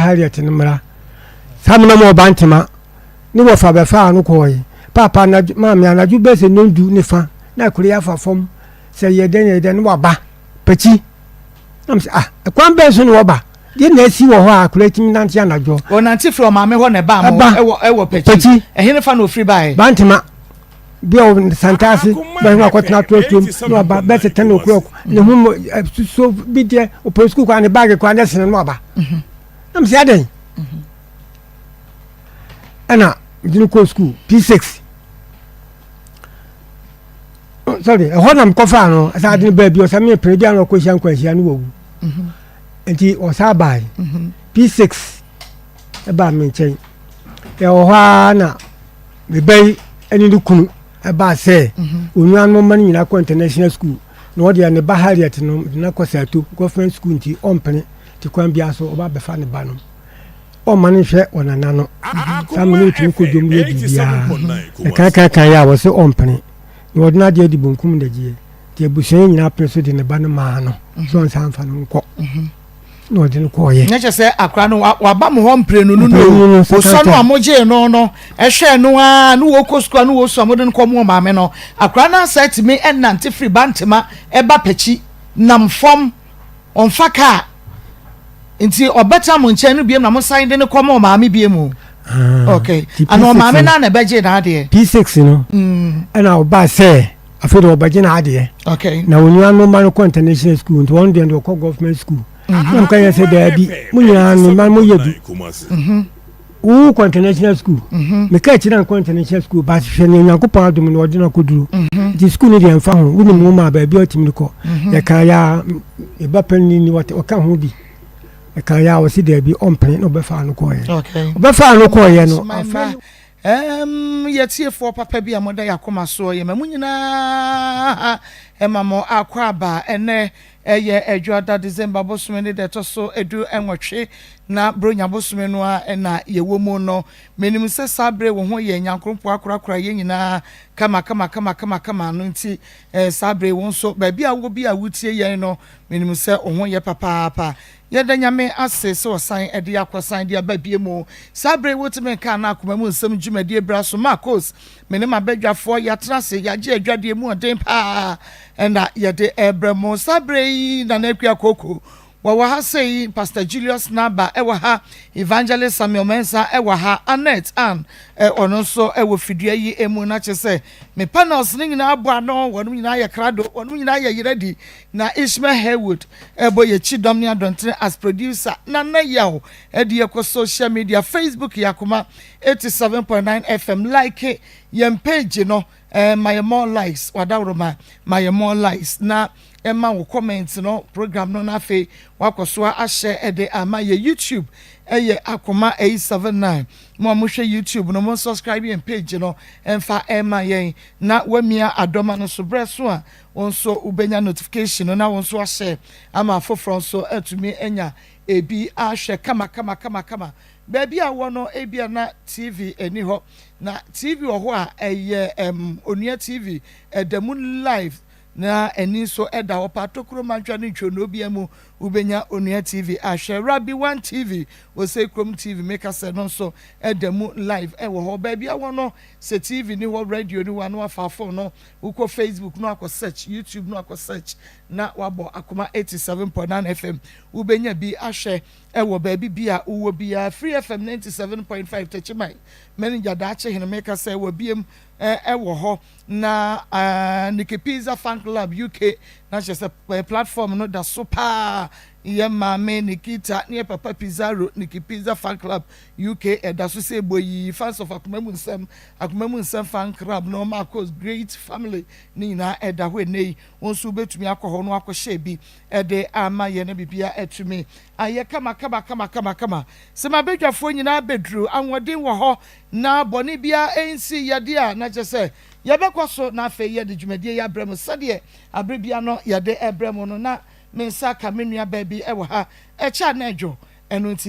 Harriet no mmra. Saa mena mu ɔba ntema ne wɔfa bɛfaa no kɔɔe. Paapa anadwo, maame anadwo bɛyɛ sɛ nnɔndu ne fa na akure yi afa fam sɛ yɛ dɛn yɛ dɛn ne waba pakyi. Na mesɛ ah, ɛkwan bɛn so na wɔba? Deɛ na asi wɔ hɔ a akure tumi nante anadwo. Ɔnante firi ɔmaame hɔ na ɛbaa mo ɛwɔ ɛwɔ pakyi. Ɛhe fa na ofiri baeɛ? Bantema. Bi a wɔ Santase bɛhwɛ no akɔtena atoatoam na waba bɛyɛ sɛ 10 o'clock ne ho mo so bi deɛ ɔpɛ sukuu kwan ne baage kwan ne sene no waba. Na mesɛ adɛn? Ɛna mede no kɔɔ sukuu P6. Sorry, ɛhɔ na mekɔfaa no sɛ ade no baa bi ɔsɛ mepere bi a na ɔkɔhyia nkwanhyia no wawu. Nti ɔsaa bae. P6 ɛbaa me nkyɛn. Yɛwɔ hɔ ara na me ba yi ne ne kunu ɛbaa sɛ onuanom mma no nyinaa kɔ international school na ɔdeɛ ne ba Harriet no de no akɔ Sato government school nti ɔmpene nti kwan biara so ɔba abɛfa ne ba no ɔmma no nhwɛ ɔnana no saa mene ɔtumi kɔ dwom yɛ biribiara ɛkankankan yɛ a wɔ sɛ ɔmpene na ɔde no adeɛ di bonkum nagyeɛ nti abusua yi nyinaa pene so de ne ba no maa no sɛ ɔnsa mfa no nkɔ. Na ɔde no kɔɔyɛ. Nyɛ kyɛ sɛ akora no waba mo hɔ mprenu no no osua no a mogyee no no ɛhwɛɛ no ara ne wɔkɔ sukuu a ne wɔsua mode no kɔ mo maame no akora no asa atumi ɛnante firi Bantema ɛba Pakyi nam fam ɔmfa kaa nti ɔbɛtena mo nkyɛn no biem na mo san de no kɔ mo maame biem o. Ah, okay ana ɔmaame no na ɛbɛgye n'adeɛ. P6 no ɛna ɔbaa sɛ afei de ɔbɛgye n'adeɛ. Okay. Na onua no ma no kɔ international school nti wɔn deɛ de ɔkɔ government school. Na mka yɛ sɛ daabi mo nyinaa no ma mo yɛ du. Wo kɔ international school. Meka akyire na nkɔ international school ba hwɛ ne Onyankopɔn adom no ɔde no akɔduru. Nti school no deɛ mfa ho wonim wo ma baabi a ɔtumi no kɔ. Yɛka yɛ a ɛba panyin ni ɔka ho bi. Ɛka yɛ a ɔsi daabi ɔmpene na ɔbɛfaa no kɔɔyɛ. Ɔbɛfaa no kɔɔyɛ no afei. Yɛtiefoɔ papa bi a moda yɛ akoma soɔ yɛma mo nyinaa ɛma mo akɔ aba. Ɛnɛ ɛyɛ Adwoada, December bosome ne da ɛtɔ so 18 na Bronya bosome no a ɛna yɛwɔ mu no. Menim sɛ saa bere wo ho yɛ nyankoropɔ akorakora yɛn nyinaa kama kama kama kama kama no nti saa bere wo nso baabi a wɔ bi a wotie yɛn no menim sɛ wo ho yɛ papaapa. Yɛda Nyame ase sɛ ɔsan de akɔsan de aba bie mu. Saa bere wotumi nka na akoma mu nsɛm dwumadie bra so. Marcos, me ne m'abadwafoɔ yɛatena ase yɛagye adwadeɛ mu ɔden paa ɛna yɛde ɛbrɛ mo. Saa bere yi Nana Akua Koko wɔwɔ ha sei, Pastor Julius Naba ɛwɔ ha, Evangelist Samuel Mensah ɛwɔ ha, Annette Ann ɔno nso ɛwɔ fidua yi emu. Na kyerɛ sɛ me panels ne nyinaa bɔ ano, wɔn nyinaa yɛ krado, wɔn nyinaa yɛ yerɛdi. Na Ishmael Haywood ɛbɔ yɛ kyidɔm ne adɔntene as producer. Nana Yaw ɛde yɛ kɔ social media, Facebook yɛ Akoma 87.9 FM. Like yɛn page no, ma yɛ more likes, wadaworo ma yɛ more likes na ɛma wo comment no program no. Na afei wakɔ so ahyɛ ɛde ama yɛ. YouTube ɛyɛ Akoma 879. Mo a mohwɛ YouTube no, mo subscribe yɛn page no ɛmfa ɛma yɛn na wamia adɔma no so berɛ so a wɔn nso wobɛnya notification no na wɔn nso ahyɛ ama afoforɔ nso atumi anya ebi ahwɛ kama kama kama kama. Baabi a wɔ no, ebia na TV ani hɔ na TV wɔ hɔ a ɛyɛ Onua TV ɛda mu live na ɛni nso ɛda hɔ paatokuro mantwa ne ntwonoo bia mu. Wobɛnya Onua TV ahwɛ, Rabi One TV, Osei Kurom TV meka sɛ no nso ɛda mu live ɛwɔ hɔ. Baabi a wɔ no, sɛ TV ni hɔ, radio ni hɔ a, na wafa phone no wokɔ Facebook no akɔ search, YouTube no akɔ search na wabɔ Akoma 87.9 FM. Wobɛnya bi ahwɛ ɛwɔ baabi bi a wowɔ biara. Free FM 97.5 Tɛkyiman manager Daakye Hene meka sɛ wɔ biem ɛwɔ hɔ na Niki Pizza Fan Club UK na kyerɛ sɛ platform no da so paa. Yɛ maame Nikita ne yɛ papa Pizarro, Niki Pizza Fan Club UK ɛda so sɛ ɛbɔ yi. Fans of Akoma mu Nsɛm, Akoma mu Nsɛm Fan Club na Marcos great family ne nyinaa ɛda hɔ. Ɛnɛ yi wɔn nso wobɛtumi akɔ hɔ no akɔhyɛ bi ɛde ama yɛ no bibia ɛtumi ayɛ kama kama kama kama kama. Sɛ mabadwafoɔ nyinaa bɛduru ahoɔden wɔ hɔ na bɔne biara ɛnsi yɛde a, na kyerɛ sɛ yɛbɛkɔ so na afei yɛde dwumadie yɛ abrɛ mu sɛdeɛ abere bia no yɛde ɛbrɛ mu no. Na me nsa ka me nua baabi ɛwɔ ha ɛkyɛ a na ɛdwo ɛno nti.